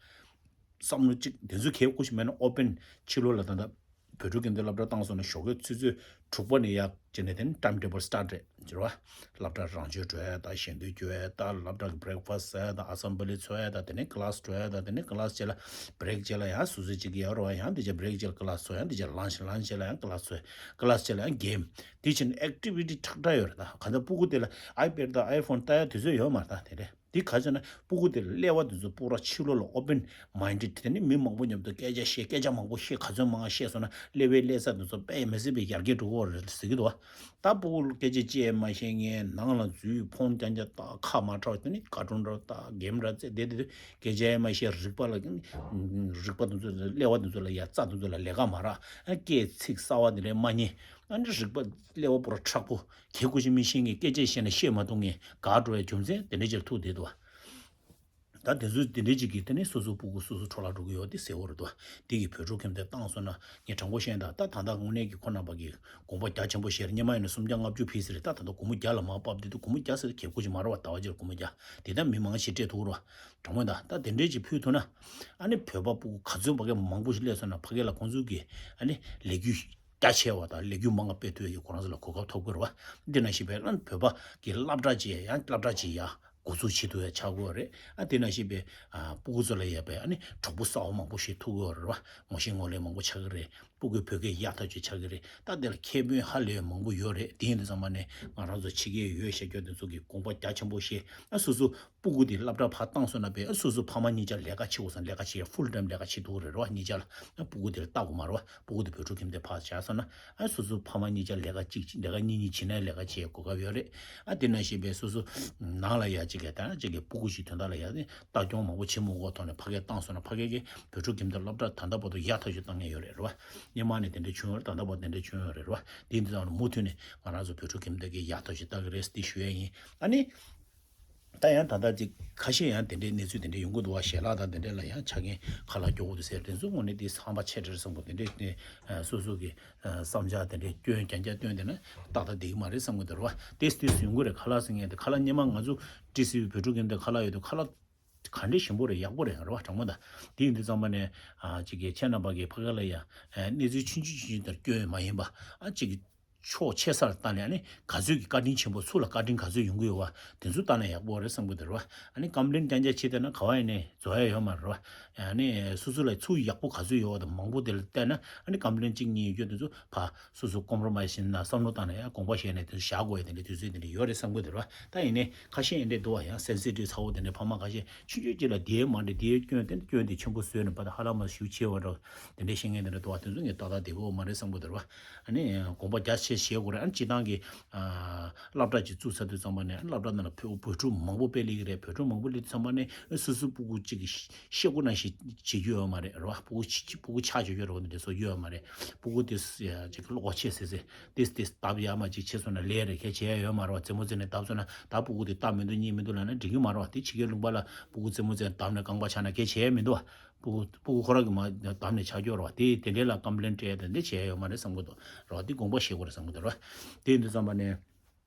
བསམ་བློ་གཅིག་དེ་ཚོ་གལ་དགོས་ཞིག་མེད་ན་ཨོ་པན་ཕྱི་ལོགས་ལ་ད་ལྟ་བོད་ཕྲུག་ཁྱིམ་སྡེ་སློབ་གྲྭ་བཏང་སོང་ན་ཞོགས་ཀའི་ཆུ་ཚོད་དྲུག་པ་ནས་ཡར་བྱས་ནས་དེ་ནས་ཊའིམ་ཊེ་བལ་སི་ཊར་ཊི་རེད་ཟེར་བ། སློབ་གྲྭ་རང་ཆོས་འགྲོ་ཡ་དང་ཞལ་འདོན་སྐྱོར་ཡ་དང་སློབ་གྲྭ་གི་བྷི་རེག་ཕ་སི་ཊི་ཟ་ཡ་དང་ཨ་སེམ་བྷི་ལི་ཚོགས་ཡ་དང་དེ་ནས་ཀི་ལ་སི་འགྲོ་ཡ་དང་དེ་ནས་ཀི་ལ་སི་རྗེས་ལ་བྷི་རེག་རྗེས་ལ་ཡང་སོ་སོའི་གཅིག་གི་ཡར་རོ་ཡང་དེ་རྗེས་བྷི་རེག་རྗེས་ལ་ཀི་ལ་སི་ཚོགས། ཡང་དེ་རྗེས་ལན་ཆི་ལན་ཆི་རྗེས་ལ་ཡང་ཀི་ལ་སི་ཚོགས། ཀི་ལ་སི་རྗེས་ལ་ཡང་གེམ། དེ་བྱས་ནས་ཨེག་ཊི་བི་ཊི་ཁྲག་ཁྲག་ཡོད་རེད། ད་གང་ལྟར་སྤུ་གུ་དེ་ལ་ཨའི་པེཌ་དང་ཨའི་ཕོན་ལྟ་ཡ་དུས་ཚོད་ཡོད་མ་རེད། ད་དེ་རེད། འདི་ག་ཚོད་ན་སྤུ་གུ་དེ་ལ་གླེ་བ་དེ་ཚོ་སྤུ་ར་ཕྱི་ལོགས་ལ་ཨོ་པན་མའིན་ཌེཌ་དེ་ནི་མི་མང་པོ་མཉམ་དུ་སྐད་ཆ་བཤད། སྐད་ཆ་མང་པོ་བཤད། ག་ཚོད་མང་བཤད་སོང་ན་གླེ་བའི་གླེ་ས་དེ་ཚོ་དཔེ་མི་སྲིད་པའི་ཡར་རྒྱས་འགྲོ་གི་རེད་ཟེར་གྱི་འདུག་བ། ད་སྤུ་གུ་ལ་སྐད་ཆ་བཤད་མ་ཤེས་མཁན་ནང་ལ་འཛུལ་ཕོན་རྐྱང་རྐྱང་ལྟ། ཁ་མ་གྲགས་དེ་ནི་ཀར་ཊུན་འདྲ་ལྟ། གེམ་འདྲ་རྩེ་བསྡད་དེ་སྐད་ཆ་མ་བཤད། རིག་པ་ལ་རིག་པ་དེ་ཚོ་གླེ་བ་དེ་ཚོ་ལ་ཡ་རྩ་དེ་ཚོ་ལ་ལས་ཀ་མ་རག་སྐད་ཚིག་གསར་བ་དེ་འདྲ་མ་རྙེད། ཨ་ནི་རིག་པ་གླེ་བ་པོ་ར་མཁྲེགས་པོ་གལ་དགོས་ཤིག་མི་ཤེས་མཁན། སྐད་ཆ་བཤད་ན་བཤད་མ་ཐུབ་མཁན་ག་འགྲོ་བའི་རྒྱུ་མཚན་དེ་འདྲ་ཅིག་ཐུག་བསྡད་འདུག་བ། ད་དེ་ཚོ་དེ་འདྲ་ཅིག་གིས་དེ་ནས་སོ་སོ་སྤུ་གུ་སོ་སོ་འཕྲོ་བརླག་འགྲོ་གི་ཡོད་དེ་གསལ་བོ་རེད་འདུག་བ། དེ་གི་བོད་ཕྲུག་ཁྱིམ་སྡེ་བཏང་སོང་ན་ངས་དྲང་པོ་བཤད་ན་ད་ད་ད་ལྟ་དངོས་གནས་ཀྱི་ཁོ་རྣམ་པ་གིས་དགོངས་པ་རྒྱ་ཆེན་པོ་བཞེས་རེད། སྔོན་མ་ཡིན་ན་སུམ་བརྒྱ་ལྔ་བཅུ་ཕུལ་ཟེར་རེད། ད་ད་ལྟ་སྒོར་མོ་བརྒྱ་ལ་མར་ཕབ་བསྡད་འདུག་སྒོར་མོ་བརྒྱ་ཟེར་དེ་གལ་དགོས་ཅིག་མ་རེད་བ། ཟླ་བ་གཅིག་ལ་སྒོར་མོ་བརྒྱ་དེ་ད་མི་མང་ཞིག་སྤྲད་ཐུབ་རེད་བ། དྲང་མོ་ད་ད་དེ་འདྲས་ཅིག་ཕུལ་ཐུབ་ན། ཨ་ནི་བོད་པ་སྤུ་གུ་ག་ཚོད་ཕ་གི་མང་པོ་ཞིག་སླེབས་སོང་ན་ཕ་གི་ལ་ཁོང་ཚོ་གི་ཨ་ནི་ལས་འགུལ་རྒྱ་ཆེ་བ་དང་ལས་འགུལ་མང་བ་སྤེལ་ཐུབ་ཡ་གི་ཁོ་རང་ཚོ་ལ་གོ་སྐབས་ཐོབ་དགོས་རེད་བ། འདི་ནང་བཞིན་པའི་ཨ་ནི་བོད་པ་གི་སློབ་གྲྭ་ཅིག་ཡང་སློབ་གྲྭ་ཅིག་ཡང་འགོ་འཛུགས་བྱེད་ཐུབ་ཡ་ཆགས་དགོས་རེད། ཨ་དེ་ནང་བཞིན་པའི་ཨ་སྤུ་གུ་ཚོ་ལ་ཡ་པའི་ཨ་ནི་གྲོགས་པོ་གསར་བ་མང་པོ་ཞིག་ཐུག་དགོས་རེད་བ། ངོ་ཤེས་ངོ་ལས་མང་པོ་ཆགས་ཀྱི་རེད། སྤུ་གུའི་བོད་སྐད་ཡག་ཐག་ཆོད་ཆགས་ཀྱི་རེད། ད་དེ་ལ་ཁེ་ཕན་ཧ་ལས་མང་པོ་ཡོད་རེད། དེ་ཡིན་དུས་ཙམ་པ་ནས་ང་རང་ཚོ་ཕྱི་རྒྱལ་ཡོད་ཤག་སྐྱོ་དེ་ཚོ་གིས་དགོངས་པ་རྒྱ་ཆེན་པོ་བཞེས། ཨ་སོ་སོ་སྤུ་གུ་དེ་སློབ་གྲྭ་ཕར་བཏང་སོང་ན་པས་ཨ་སོ་སོ་ཕ་མ་གཉིས་ཆ་ལས་ཀ་བྱེད་དགོས་སམ། ལས་ཀ་བྱེད་ཡ་ཕུལ་ཊའིམ་ལས་ཀ་བྱེད་ཐུབ་ཀྱི་རེད་རོ། གཉིས་ཆ་ལ་ཨ་སྤུ་གུ་དེར་ལྟ་དགོས་མ་རེད་བ། སྤུ་གུ་དེ་བོད་ཕྲུག་ཁྱིམ་སྡེ་ཕར་བཞག་སོང་ན་ཨ་སོ་སོ་ཕ་མ་གཉིས་ཆ་ལས་ཀ་གཅིག་ལས་ཀ་གཉིས་གཉིས་བྱེད་ན་ལས་ཀ་བྱེད་ཡ་གོ་སྐབས་ཡོད་རེད། ཨ་དེ་ནང་བཞིན་པས་སོ་སོ་ནང་ལ་ཡ་གཅིག་གི་ད་གཅིག་གི་སྤུ་གུ་ཞིག་དོན་དག་ལ་ཡ་ལྟ་སྐྱོང་མང་པོ་བྱེད་མི་དགོས་ཐོག་ནས་ཕ་གིར་བཏང་སོང་ན་ཕ་གི་གི་བོད་ཕྲུག་ཁྱིམ་སྡེ་སློབ་གྲྭ་ད་ལྟ་བར་དུ་ཡག་ཐག་ཆོད་བཏང་མཁན་ཡོད་རེད་རོ། སྔོན་མ་ནས་དེ་འདྲ་བྱུང་ཡོད་རེད། ད་ལྟ་བར་དེ་འདྲ་བྱུང་ཡོད་རེད་རོ། དེ་འདི་ཚང་མུ་མཐུད་ནས་ང་རང་ཚོ་བོད་ཕྲུག་ཁྱིམ་སྡེ་གི་ཡག་ཐག་ཆོད་ལྟ་གི་རེད་ཟེར་དེ་ཞུ་ཡ་ཡིན། ཨ་ནི། ད་ཡང་ད་ལྟ་ཅིག་ཁ་ཤས་ཡང་དེ་འདྲའི་གནས་ཚུལ་དེ་འདྲ་ཡོང་གི་འདུག་བ། ཞལ་ལག་དང་དེ་འདྲ་ལ་ཡང་ཆ་རྐྱེན་ཁ་ལག་སྐྱོ་བོ་འདུག་ཟེར། དེ་ཚོ་དངོས་གནས་དེ་ཧམ་པ་ཆེ་དྲགས་བསམ་གི། དེ་འདྲའི་དེ་སོ་སོ་གི་བསམ་འཆར་དེ་འདྲའི་སྐྱོན་རྐྱང་རྐྱང་བཏོན་བསྡད་ན་ཏག་ཏག་བསྡད་ཀྱི་མ་རེད་བསམ་གི་འདུག་ར་བ། དེ་དུས་སུ་ཡོང་གི་རེད། ཁ་ལག་ཟེར་མཁན་དེ་ཁ་ལག་སྔོན་མ་ང་ཚོ་ཏི་སི་བི་བོད་ཕྲུག་ཁྱིམ་སྡེ་ཁ་ལག་ཡོད་དུས་ཁ་ལག་ག་འདྲའི་ཞིམ་པོ་རེད། ཡག་པོ་རེད་ར་བ། དྲང་མོ་ད། དེ་ཡིན་དུས་ཙམ་པ་ནས་ཨ་ཅིག་གི་ཁྱེད་རྣམ་པ་གི་ཕ་གི་ལ་ཡ་ཨ་གནས་ཚུལ་ཆུང་ཆུང་ཆུང་ཆུང་དེར་སྐྱོན་མ་ཡིན་པ། ཨ་ཅིག་གི་ཕྱོགས་ཆེ་སར་བཏང་ནས་ཨ་ནི་ག་ཚོད་ཀྱི་བཀའ་དྲིན་ཆེན་པོ་སུ་ལ་བཀའ་དྲིན་ག་ཚོད་ཡོང་གི་ཡོད་བ་དེ་ཚོ་བཏང་ན་ཡག་པོ་རེད་བསམ་གི་འདུག་ར་བ། ཨ་ནི་ཀམ་པི་ལེན་རྐྱང་རྐྱང་བྱས་བསྡད་ན་ག་བ་ཡིན་ནའི་རྫོགས་ཡ་ཡོད་མ་རེད་བ། ཨ་ནི་སོ་སོ་ལ་ཚུར་ཡག་པོ་ག་ཚོད་ཡོད་བ་དང་མང་པོ་དེ་ལ་བལྟས་ན་ཨ་ནི་ཀམ་པི་ལེན་གཅིག་གཉིས་ཡོད་རྒྱུ་དེ་ཚོ་ཕ་སོ་སོ་ཀོམ་པྲོ་མའི་སི་བྱས་ན་བསམ་བློ་བཏང་ན་ཡང་དགོངས་པ་བཞེས་ནས་དེ་ཚོ་བཞག་དགོས་ཡ་དེ་འདྲའི་དུས་ཚོད་དེ་འདྲ་ཡོད་རེད་བསམ་གི་འདུག་ར་བ། ད་ཡིན་ནའི་ཁ་ཤས་ཡིན་འདྲ་འདུག་བ། ཡང་སེན་སི་ཊིབ་ཚ་བོ་དེ་འདྲའི་ཕ་མ་ཁ་ཤས་ཆུང་ཆུང་ཅིག་ལ་དེའི་མ་འདྲ་དེའི་སྐྱོན་དེ་སྐྱོན་དེ་ཆེན་པོ་བཟོས་ནས་པ་ད་ཧ་ལམ་མ་ཞུ་ཆེ་བ་འདྲ་དེ་འདྲའི་བཤད་མཁན་དེ་འདྲ་འདུག་བ། དེ་ཚོ་ངས་ཏག་ཏག་བསྡད་ཀྱི་ཡོད་མ་རེད་བསམ་གི་འདུག་ར་བ། ཨ་ནི་དགོངས་པ་རྒྱ་ཆེ་བཞེས་དགོས་རེད། ཨ་ནི་སྤྱིར་བཏང་གི་ཨ་སློབ་གྲྭ་ཅིག་བཙུགས་ཚར་དུས་ཙམ་པ་ནས་ཨ་ནི་སློབ་གྲྭ་ནང་ལ་བོད་བོད་ཕྲུག་མང་པོ་སྤེལ་ལེ་གི་རེད། བོད་ཕྲུག་མང་པོ་སླེབས་དུས་ཙམ་པ་ནས་ཨ་སོ་སོའི་སྤུ་གུ་གཅིག་གི་ཤེས་དགོས་ནང་བཞིན་བྱེད་རྒྱུ་ཡོད་མ་རེད་ར་བ། སྤུ་གུ་ཆ་སྤུ་གུ་ཆགས་བཅུག་རྒྱུ་རེད་བ། འདི་འདྲ་སོགས་ཡོད་མ་རེད། སྤུ་གུ་དེ་ཅིག་བློ་ཁོག་ཆེ་ཟེར་ཟེར་དེ་དེ་བརྡབ་ཡ་མ་ཅིག་བྱས་སོང་ན་ལས་རེད། གལ་བྱེད་ཡ་ཡོད་མ་རེད་བ། རྩེད་མོ་རྩེ་ནས་བརྡབ་སོང་ན་ད་སྤུ་གུ་དེ་སྟབས་མི་འདུག་གཉིད་མི་འདུག་ལབ་ན་འགྲིག་གི་མ་རེད་བ། དེ་ཕྱི་རྒྱལ་ལུང་པ་ལ་སྤུ་གུ་རྩེད་མོ་རྩེ་བརྡབ་ནས་རྐང་པ་ཆག་ན་གལ་བྱེད་ཡ་མི་འདུག་བ། སྤུ་གུ་སྤུ་གུ་ཁོ་རང་གི་མ་བསྡམས་ནས་ཆགས་ཀྱི་ཡོད་རེད་བ། དེ་དེ་འདྲའི་ལ་ཀམ་པི་ལེན་སྤྲད་ཡ་དེ་འདྲ་བྱས་ཡོད་མ་རེད་བསམ་གྱི་འདུག་རེད་བ། དེ་དགོངས་པ་བཞེས་དགོས་རེད་བསམ་གྱི་འདུག་རེད་བ། དེ་ཡིན་དུས་ཙམ་པ་ནས།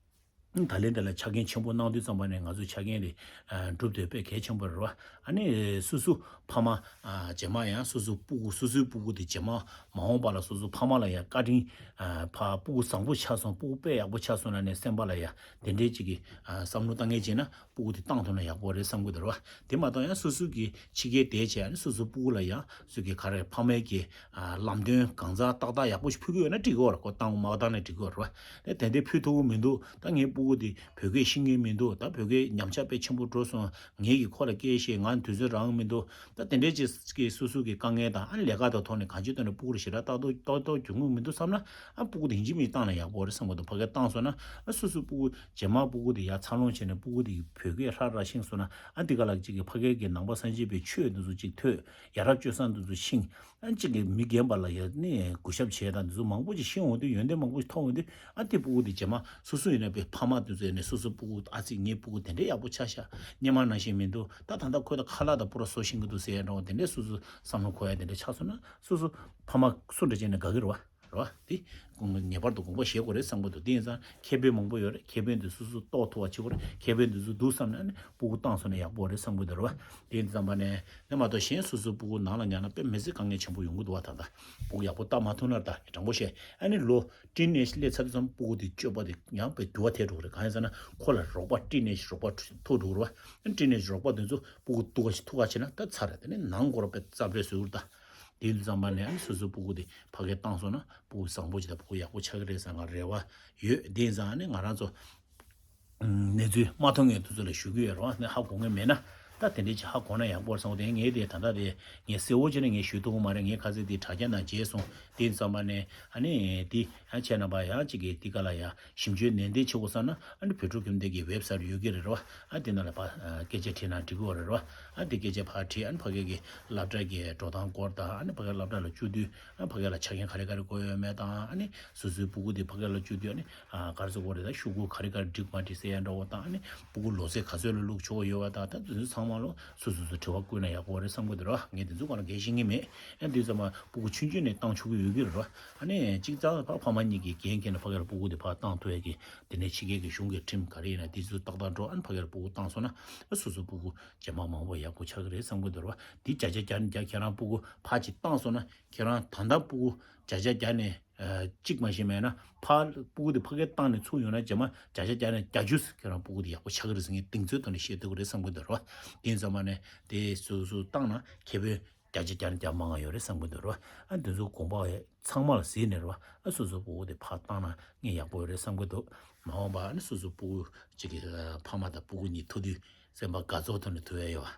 ད་ལན་དེ་ལ་ཆ་རྐྱེན་ཆེན་པོ་གནང་དུས་ཙམ་པ་ནས་ང་ཚོའི་ཆ་རྐྱེན་དེ་སྒྲུབ་དེ་དཔེ་གལ་ཆེན་པོ་རེད་བ། ཨ་ནི་སོ་སོ་ཕ་མ་རྗེས་མ་ཡང་སོ་སོ་སྤུ་གུ་སོ་སོའི་སྤུ་གུ་དེ་རྗེས་མ་མ་འོངས་པ་ལ་སོ་སོ་ཕ་མ་ལ་ཡང་བཀའ་དྲིན་ཕ་སྤུ་གུ་བཟང་པོ་ཆགས་སོང་སྤུ་གུ་དཔེ་ཡག་པོ་ཆགས་སོང་ལབ་ནས་སེམས་པ་ལ་ཡང་དེ་འདྲའི་ཅིག་གི་བསམ་བློ་བཏང་མཁན་བྱས་ན་སྤུ་གུ་དེ་བཏང་ཐུབ་ན་ཡག་པོ་རེད་བསམ་གྱི་འདུག་རེད་བ། དེ་མ་གཏོགས་ཡང་སོ་སོ་གི་ཕྱི་རྒྱལ་བསྡད་བྱས་ཨ་ནི་སོ་སོ་སྤུ་གུ་ལ་ཡང་སོ་སོ་གི་ག་རེ་ཕ་མའི་གི་ལམ་སྟོན་གང་ཟག་ཏག་ཏག་ཡག་པོ་ཞིག་ཕུལ་གི་ཡོད་ན་འགྲིག་གི་ཡོད་རེད། ཁོ་བཏང་མ་བཏང་ནས་འགྲིག་གི་ཡོད་རེད་བ། དེ་དེ་འདྲ་ཕུལ་ཐུབ་ཀྱི་མི་འདུག་ད་ངའི་སྤུ་གུ་དེ་བོད་སྐད་ཤེས་མཁན་མི་འདུག་ད་བོད་སྐད་ཉམས་ཆག་དཔེ་ཆེན་པོ་འགྲོ་སོང་། ངས་ཀྱིས་ཁོ་ལ་སྐད་བཤད་ང་དུས་ཚོད་རག་གི་མི་འདུག་ད་དེ་འདྲའི་ཅིག་གི་སོ་སོ་གི་དཀའ་ངལ་དང་ཨ་ནི་ལས་ཀ་དང་ཐོག་ནས་གང་ཅིའི་ཐོག་ནས་སྤུ་གུར་ཞེ་དྲག་ལྟ་རྟོག་ཏོག་ཏོག་འབྱུང་གི་མི་འདུག་བསམ་ན་ཨ་སྤུ་གུ་དེ་ཡིན་གཅིག་མིན་གཅིག་བཏང་ན་ཡག་པོ་རེད་བསམ་གྱི་འདུག་ཕ་གིར་བཏང་སོང་ན་ཨ་སོ་སོའི་སྤུ་གུ་རྗེས་མ་སྤུ་གུ་དེ་ཡར་འཚར་ལོངས་བྱས་ནས་སྤུ་གུ་དེ་བོད་སྐད་ཧྲ་ཧྲ་ཤེས་སོང་ན་ཨ་འདི་ག་ལ་ཅིག་གི་ཕ་གིར་གི་ནང་པ་སངས་རྒྱས་པའི་ཆོས་འདི་ཚོ་ཅིག་ཐོས། ཡ་རབས་སྤྱོད་བཟང་འདི་ཚོ་ཤེས། ཨ་གཅིག་གི་མི་རྒན་པ་ལ་ཡ་ནི་གུས་ཞབས་བྱས་དང་འདི་ཚོ་མང་པོ་ཅིག་ཤེས་འོང་དུས་ཡོན་ཏན་མང་པོ་ཞིག་ཐོབ་འོང་དུས་ཨ་དེ་སྤུ་གུ་དེ་རྗེས་མ་སོ་སོ་ཡིན་ན་དཔེ་ཕ་མ་དེ་ཚོ་ཡིན་ནས་སོ་སོ་སྤུ་གུ་ཨ་ཙི་ངའི་སྤུ་གུ་དེ་འདྲའི་ཡག་པོ་ཆགས་ཤག་སྔོན་མ་ནང་བཞིན་མི་འདུག་ད་ད་ལྟ་ཁོས་ད་ཁ་ལག་དང་པུ་ར་བཟོ་ཤེས་ཀྱི་འདུག་ཟེར་ཡ་འདྲ་བོ་དེ་འདྲའི་སོ་སོ་བསམ་བློ་འཁོར་ཡ་དེ་འདྲ་ཆགས་སོང་ན་སོ་སོ་ཕ་མ་སུ་འདྲ་བྱས་ནས་དགའ་གི་རེད་བ། རེད་བ། དེ་ངེས་པར་དུ་དགོངས་པ་བཞེས་དགོས་རེད་བསམ་གྱི་འདུག་དེ་ཡིན་ཙང་ཁེ་ཕན་མང་པོ་ཡོད་རེད། ཁེ་ཕན་དེ་སོ་སོ་རྟོགས་ཐུབ་པ་བྱེད་དགོས་རེད། ཁེ་ཕན་དེ་ཚོ་འདུག་བསམ་ནས་ནི་སྤུ་གུ་བཏང་སོང་ན་ཡག་པོ་རེད་བསམ་གྱི་འདུག་རེད་བ། དེ་ཡིན་ཙང་པ་ནས་དེ་མ་གཏོགས་གཞན་སོ་སོའི་སྤུ་གུ་ནང་ལ་ཉར་ན་དཔེ་མི་སྲིད་དཀའ་ངལ་ཆེན་པོ་ཡོང་གི་འདུག་བ། ད་ལྟ་སྤུ་གུ་ཡག་པོ་བལྟ་མ་ཐུབ་ན་ད་དྲང་པོ་བཤད་ཨ་ནི་ལོ་ཊིན་ཨེཇ་སླེབས་ཚར་དུས་ཙམ་སྤུ་གུ་དེ་སྤྱོད་པ་དེ་ཡང་དཔེ་འགྱུར་བ་ཐེབས་འགྲོ་གི་རེད། གང་ཡིན་ཟེར་ན་ཁོ་ལ་རོགས་པ་ཊིན་ཨེཇ་རོགས་པ་ཐུག་འགྲོ་གི་རེད་བ། ཊིན་ཨེཇ་རོགས་པ་དེ་ཚོ་སྤུ་གུ་ཐུག་ག་ཐུག་ག་བྱས་ན་ད་ཚར་རེད། དེ་ནས་ནང་སྐོར་དཔེ་རྩབ་རེད་བཟོ་གི་རེད་ད། དེ་ཡིན་དུས་ཙམ་པ་ནས་ཨ་ནི་སོ་སོའི་སྤུ་གུ་དེ་ཕ་གིར་བཏང་སོང་ན་སྤུ་གུ་བཟང་པོ་ཅིག་དང་སྤུ་གུ་ཡག་པོ་ཆགས་ཀྱི་རེད་བསམ་ང་རེ་བ་ཡོད། དེ་ཡིན་ཙང་ཨ་ནི་ང་རང་ཚོ་གནས་ཚུལ་མ་མཐོང་མཁན་དེ་ཚོ་ལ་ཞུ་གི་ཡོད་རེད་བ། ཨ་ནི་ཧ་གོ་མཁན་མེད་ན་ད་དེ་འདྲས་ཅིག་ཧ་གོ་ན་ཡག་པོ་རེད་བསམ་གི་འདུག་ངས་དེ་ད་ལྟ་དེ་ངས་གསལ་བོ་བྱས་ནས་ངས་ཞུ་ཐུབ་ཀྱི་མ་རེད། ངས་ཁ་སང་དེ་དྲ་རྒྱ་ནང་མཇལ་སོང་། དེ་ཡིན་ཙམ་པ་ནས་ཨ་ནི་དེ་ཡང་ཁྱེད་རྣམ་པ་ཡང་ཅིག་གིས་དེ་ག་ལ་ཡ་ཞིབ་འཇུག་ནན་ཏན་བྱེད་དགོས་བསམ་ན་ཨ་ནི་བོད་ཕྲུག་ཁྱིམ་སྡེ་གི་ཝེབ་སའིཊ་ཡོད་ཀྱི་རེད་བ། ཨ་དེ་ནང་ལ་ཕ་སྐད་ཆ་དྲིས་ན་འགྲིག་གི་རེད་བ། ཨ་དེ་སྐད་ཆ་ཕར་དྲིས་ཨ་ནི་ཕ་གི་གི་སློབ་གྲྭ་གི་འགྲོ་སྟངས་སྐོར་དང་ཨ་ནི་ཕ་གི་སློབ་གྲྭ་ལ་བཅུག་དུས་ཨ་ཕ་གི་ལ་ཆ་རྐྱེན་ག་རེ་ག་རེ་དགོས་ཡོད་མེད་དང་ཨ་ནི་སོ་སོའི་སྤུ་གུ་དེ་ཕ་གི་ལ་བཅུག་དུས་ཨ་ནི་ཨ་ག་རེ་ཟེར་དགོས་རེད། ད་ཤོག་གུ་ག་རེ་ག་རེ་སྒྲིག་མ་སྒྲིག་ཟེར་ཡ་འདྲ་བོ་དང་ཨ་ནི་སྤུ་གུ་ལོ་ཚད་ག་ཚོད་ལ་བླུག་ཆོག་ཡོད་བ་དང་ད་དེ་ཚོ་ཚང་མ་ལོ་སོ་སོ་སོ་དྲི་བ་བཀོད་ན་ཡག་པོ་རེད་བསམ་གི་འདུག་ར། ངས་དེ་ཚོ་ག་ལ་འགན་ཤེས་ཀྱི་མེད། ཨ་དེ་ཚང་མ་སྤུ་གུ་ཆུང་ཆུང་ནས་བཏང་ཆོག་གི་ཡོད་ཀྱི་རེད་བ། ཨ་ནི་གཅིག་ཙམ་ཕ་ཕ་མ་གཉིས་ཀྱིས་འགན་འཁྱེར་ནས་ཕ་གི་ལ་སྤུ་གུ་དེ་ཕར་བཏང་ཐུབ་ཡ་གི་དེ་ནས་ཕྱི་རྒྱལ་གྱི་གཞུང་གི་ཁྲིམས་ག་རེ་ཡིན་ན་དེ་ཚོ་ཏག་ཏག་འགྲོ། ཨ་ནི་ཕ་གི་ལ་སྤུ་གུ་བཏང་སོང་ན་ཨ་སོ་སོ་སྤུ་གུ་རྗེས་མ་མང་པོ་ཡག་པོ་ཆགས་ཀྱི་རེད་བསམ་གྱི་འདུག་ར་བ། དེ་བརྒྱ་ཆ་བརྒྱ་ནས་བརྒྱ་ཁྱེད་རང་སྤུ་གུ་ཕར་ཅིག་བཏང་སོང་ན་ཁྱེད་རང་ད་ལྟ་སྤུ་གུ་བརྒྱ་ཆ་བརྒྱ་ནས་གཅིག་མ་ཞིག་མེད་ན་ཕར་སྤུ་གུ་དེ་ཕ་གིར་བཏང་ནས་ཚུར་ཡོང་ན་རྗེས་མ་བརྒྱ་ཆ་བརྒྱ་ནས་བརྒྱད་ཅུ་ཁྱེད་རང་སྤུ་གུ་དེ་ཡག་པོ་ཆགས་ཀྱི་རེད་ཟེར་ངས་གདེང་ཚོད་ཐོག་ནས་བཤད་ཐུབ་ཀྱི་རེད་བསམ་གྱི་འདུག་ར་བ། དེ་ཡིན་ཙང་མ་ནས་དེ་སོ་སོ་བཏང་ན་ཁེ་ཕན་བརྒྱ་ཆ་བརྒྱ་ནས་བརྒྱ་མང་ང་ཡོད་རེད་བསམ་གྱི་འདུག་ར་བ། ཨ་འདི་ཚོ་དགོངས་པ་ཚང་མ་ལ་གཟིགས་ནས་ར་བ། ཨ་སོ་སོ་སྤུ་གུ་དེ་ཕར་བཏང་ན་ངས་ཡག་པོ་ཡོད་རེད་བསམ་གྱི་འདུག་མ་འོངས་པ་ཨ་ནི་སོ་སོ་སྤུ་གུ་གཅིག་གི་ཕ་མ་དང་སྤུ་གུ་གཉིས་ཐུག་དུས་སེམས་པ་དགའ་ཚོར་ཐོག་ནས་ཐུག་ཡ་ཡོད་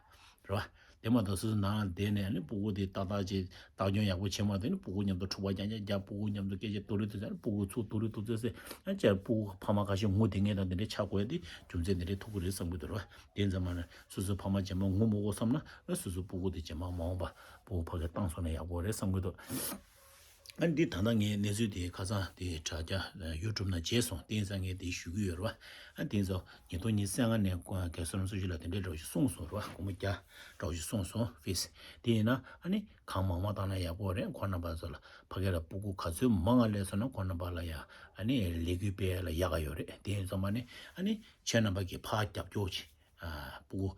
བ། རེད་བ། དེ་མ་གཏོགས་སོ་སོ་ནང་ལ་བསྡད་ནས་ཨ་ནི་སྤུ་གུ་དེ་ཏག་ཏག་ཅིག་བདག་སྐྱོང་ཡག་པོ་བྱེད་མ་ཐུབ་ན་སྤུ་གུ་མཉམ་དུ་འཁྲུག་པ་རྐྱང་རྐྱང་རྒྱག་སྤུ་གུ་མཉམ་དུ་སྐད་ཆ་ཏོག་རེ་ཐུག་ཚར་ན་སྤུ་གུ་ཚུར་ཏོག་རེ་ཐུག་ཚར་ཟེར་ཨ་ཅག་སྤུ་གུ་ཕ་མ་ཁ་ཤས་ངུ་བསྡད་མཁན་དང་དེ་འདྲའི་ཆགས་དགོས་ཡ་དེ་རྒྱུ་མཚན་དེ་འདྲའི་ཐུག་གི་རེད་བསམ་གྱི་འདུག་རེད་བ། དེ་ཙམ་མ་ནས་སོ་སོའི་ཕ་མ་རྗེས་མ་ངུ་མི་དགོས་བསམ་ན་ཨ་སོ་སོའི་སྤུ་གུ་དེ་རྗེས་མ་མ་འོངས་པ་སྤུ་གུ་ཕ་གིར་བཏང་སོང་ན་ཡག་པོ་རེད་བསམ་གྱི་འདུག་ཨ་འདི་ད་ལྟ་ངས་གནས་ཚུལ་དེ་ཁ་སང་དེ་དྲ་རྒྱ་ཡུ་ཊུབ་ནང་མཇལ་སོང་། དེ་ཡིན་ཙང་ངས་དེ་ཞུ་གི་ཡོད་རེད་བ། ཨ་དེ་ཚོ་ཉིས་སྟོང་ཉི་ཤུ་རྩ་ལྔ་ནས་རྒན་བསོད་ནམས་སུ་ཞུ་ལ་དེ་འདྲའི་འདྲ་བོ་ཞིག་གསུངས་སོང་རེད་བ། སྒོར་མོ་བརྒྱ་འདྲ་བོ་ཞིག་གསུངས་སོང་ཕིས། དེ་ཡིན་ན་ཨ་ནི་གང་མང་མང་བཏང་ན་ཡག་པོ་རེད། ཁོང་རྣམ་པ་ཚོ་ལ་ཕ་གི་ལ་སྤུ་གུ་ག་ཚོད་མང་ང་སླེབས་སོང་ན་ཁོང་རྣམ་པ་ལ་ཡ་ཨ་ནི་ལས་འགུལ་སྤེལ་ཡ་ལ་ཡག་ག་ཡོད་རེད། དེ་ཡིན་ཙང་མ་ནི་ཨ་ནི་ཁྱེད་རྣམ་པ་གིས་ཕར་རྒྱབ་སྐྱོར་བྱེད། ཨ་སྤུ་གུ་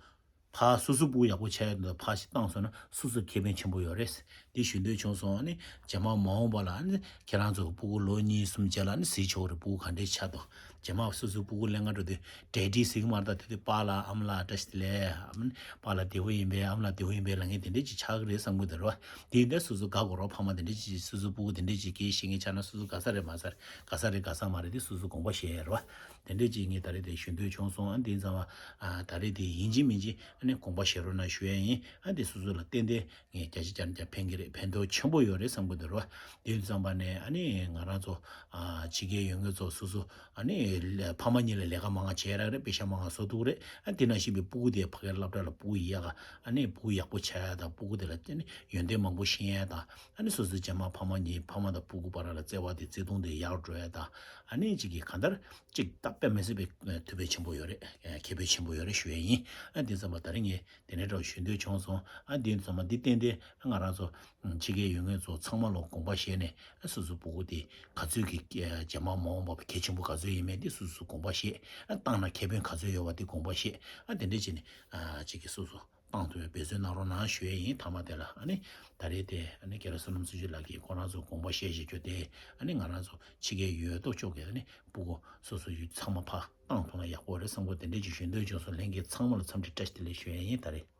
ཕར་སོ་སོ་སྤུ་གུ་ཡག་པོ་ཆགས་ཡོད་འདུག་ཕར་ཞིག་བཏང་སོང་ན་སོ་སོ་ཁེ་ཕན་ཆེན་པོ་ཡོད་རེད། འདི་ཞུ་འདོད་བྱུང་སོང་། ཨ་ནི་རྗེས་མ་མ་འོངས་པ་ལ་ཨ་ནི་ཁྱེད་རང་ཚོ་སྤུ་གུ་ལོ་གཉིས་གསུམ་རྗེས་ལ་ཨ་ནི་གཟིགས་ཆོག་རེད། སྤུ་གུ་ག་འདྲས་ཆགས་འདུག་རྗེས་མ་སོ་སོའི་སྤུ་གུ་ལེན་ག་འགྲོ་དུས་ཌེ་ཌི་ཟེར་གི་མ་རེད། ད་དེ་དུས་པཱ་ལགས་ཨ་མ་ལགས་བཀྲ་ཤིས་བདེ་ལེགས། ཨ་མ་པཱ་ལགས་བདེ་པོ་ཡིན་པས་ཨ་མ་ལགས་བདེ་པོ་ཡིན་པས་ལབ་མཁན་དེ་འདྲས་ཅིག་ཆགས་ཀྱི་རེད་བསམ་གྱི་འདུག་རེད་བ། དེ་ཡིན་དུས་སོ་སོ་དགའ་དགོས་རེད་བ། ཕ་མ་དེ་འདྲས་ཅིག་སོ་སོའི་སྤུ་གུ་དེ་འདྲས་ཅིག་སྐད་བཤད་མཁན་ཆགས་ན་སོ་སོ་དགའ་ས་རེད་མ་ས་རེད། དགའ་ས་རེད་དགའ་ས་མ་རེད་དེ་སོ་སོ་དགོངས་པ་བཞེས་ཡ་རེད་བ། དེ་འདྲས་ཅིག་ངས་ད་རེས་དེ་ཞུ་འདོད་བྱུང་སོང་། ཨ་དེ་ཙམ་པ་ཨ་ད་རེས་དེ་ཡིན་གཅིག་མིན་གཅིག་ཨ་ནི་དགོངས་པ་བཞེས་རོགས་གནང་ཞུ་ཡ་ཡིན། ཨ་དེ་སོ་སོ་ལ་ཏན་ཏན་ངས་བརྒྱ་ཆ་བརྒྱ་ནས་བརྒྱ་ཕན་གྱི་རེད། ཕན་ཐོགས་ཆེན་པོ་ཡོད་རེད་བསམ་གྱི་འདུག་རེད་བ། དེ་ཙམ་པ་ནས་ཨ་ནི་ང་རང་ཚོ་ཨ་ཕྱི་རྒྱལ་ཡོད་མཁན་ཚོ་སོ་སོ་ཨ་ནི་ ཕ་མ་གཉིས་ལ་ལས་ཀ་མང་ང་བྱས་རག་རེད། དཔེ་ཤག་མང་ང་བཟོ་ཐུབ་རེད། ཨ་དེ་ནང་བཞིན་པའི་སྤུ་གུ་དེ་ཕ་གིར་སློབ་གྲྭ་ལ་སྤུ་གུ་ཡག་ག་ཨ་ནི་སྤུ་གུ་ཡག་པོ་ཆགས་ཡ་དང་། སྤུ་གུ་དེ་ལ་ཨ་ནི་ཡོན་ཏན་མང་པོ་ཤེས་ཡ་དང་། ཨ་ནི་སོ་སོའི་རྗེས་མ་ཕ་མ་གཉིས་ཕ་མ་དང་སྤུ་གུ་བར་ལ་བརྩེ་བ་དེ་བརྩེ་དུང་དེ་ཡག་འགྲོ་ཡ་དང་། ཨ་ནི་གཅིག་གིས་གང་ལྟར་གཅིག་ད་དཔེ་མི་སྲིད་པའི་ཐུགས་ཕན་ཆེན་པོ་ཡོད་རེད། ཁེ་ཕན་ཆེན་པོ་ཡོད་རེད་ཞུ་ཡ་ཡིན། ཨ་དེ་ཙམ་པ་ད་རེས་ངས་དེ་འདྲའི་འདྲ་བོ་ཞུ་འདོད་བྱུང་སོང་། ཨ་དེ་ཙམ་པ་འདི་བསྟན་ཏེ་ང་རང་ཚོ་ཕྱི་རྒྱལ་ཡོད་མཁན་ཚོ་ཚང་མ་ལ་དགོངས་པ་བཞེས་ནས། ཨ་སོ་སོའི་སྤུ་གུ་དེ་ག་ཚོད་ཀྱི་རྗེས་མ་མ་འོངས་པ་གལ་ཆེན་པོ་ག་ཚོད་ཡིན་མིན་དེ་སོ་སོས་དགོངས་པ་བཞེས། ཨ་བཏང་ན་ཁེ་ཕན་ག་ཚོད་ཡོད་པ་དེ་དགོངས་པ་བཞེས། ཨ་དེ་འདྲ་བྱས་ནས་ཨ་གཅིག་གིས་སོ་སོ་བཏང་ཐུབ་པའི་འབད་བརྩོན་གནང་རོགས་གནང་ཞུ་ཡས་ཡིན། མཐའ་མ་དེ་ལ་ཨ་ནི་ད་རེས་དེ་ཨ་ནི་རྒན་ལགས་བསོད་ནམས་བརྩོན་འགྲུས་ལགས་ཀྱིས་ཁོ་རང་ཚོ་དགོངས་པ་བཞེས་བཞེས་རྒྱུ་དེ། ཨ་ནི་ང་རང་ཚོ་ཕྱི་རྒྱལ་ཡོད་མདོག་ཅོག་གིས་ཨ་ནི་སྤུ་གུ་སོ་སོ་ཡུལ་ཚང་མ་ཕར་བཏང་ཐུབ་ན་ཡག་པོ་རེད་བསམ་གི། དེ་འདྲ་ཅིག་ཞུ་འདོད་བྱུང་སོང་། ལྷན་རྒྱས་ཚང་མ་ལ་འཚམས་འདྲི་བཀྲ་ཤིས་བདེ་ལེགས་ཞུ་ཡས་ཡིན། ད་རེས།